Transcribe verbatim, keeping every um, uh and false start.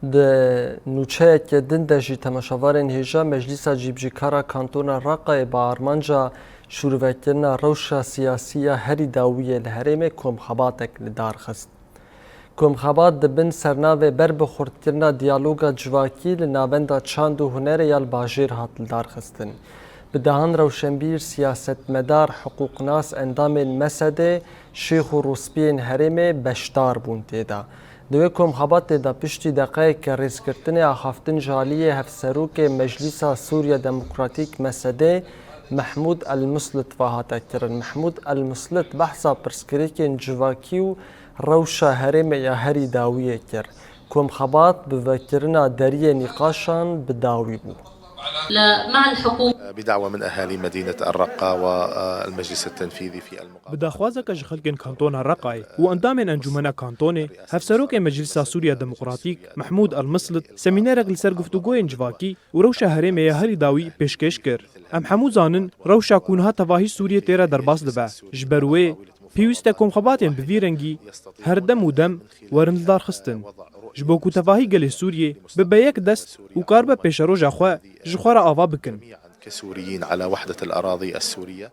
Di nûçeyeke din de jî temaşevarên hêja Meclîsa Cîbicîkara Kantona Reqayê bi armanca şûrvekirina rewşa siyasî ya herî dawî yê li herêmê komxebatek li dar xist. Komxebat di bin sernavê ber bi xurtkirina diyaloga civakî li navenda çand û hunerê ya li bajêr hat lidarxistin. Bi dehan rewşenbîr, siyasetmedar, hiqûqnas, endamên mesedê, şêx û rûspiyên herêmê beşdar bûn tê de. Di wê komxebatê de piştî deqeyeke rêzgirtinê axaftin ji aliyê Hevserokê Meclîsa Sûriya Demokratîk, mesedê, Mehmûd El Muslit ve hate kirin. Mehmûd El Muslit behsa pirsgirêkên civakî û rewşa herêmê ya herî dawiyê kir. Komxebat bi vekirina deriyê nîqaşan bi dawî bû. مع الحكومة. بدعوة من أهالي مدينة الرقة والمجلس التنفيذي في المقابلة. Bi daxwazeke ji xelkên kantona Reqayê û endamên Encûmena Kantonê, Hevserokê Meclîsa Sûriya Demokratîk Mehmûd El Mislit semînerek li ser guftûgoyên civakî û rewşa herêmê ya herî dawî pêşkêş kir. Em hemû zanin rewşa ku niha tevahî Sûriyê tê re derbas dibe. Ji ber wê pêwîst e komxebatên bi vî rengî her dem û dem werin lidarxistin. Ji bo ku tevahî gelê Sûriyê bibe yek dest û karibe pêşeroja xwe ji xwe re ava bikin. كسوريين على وحدة الأراضي السورية.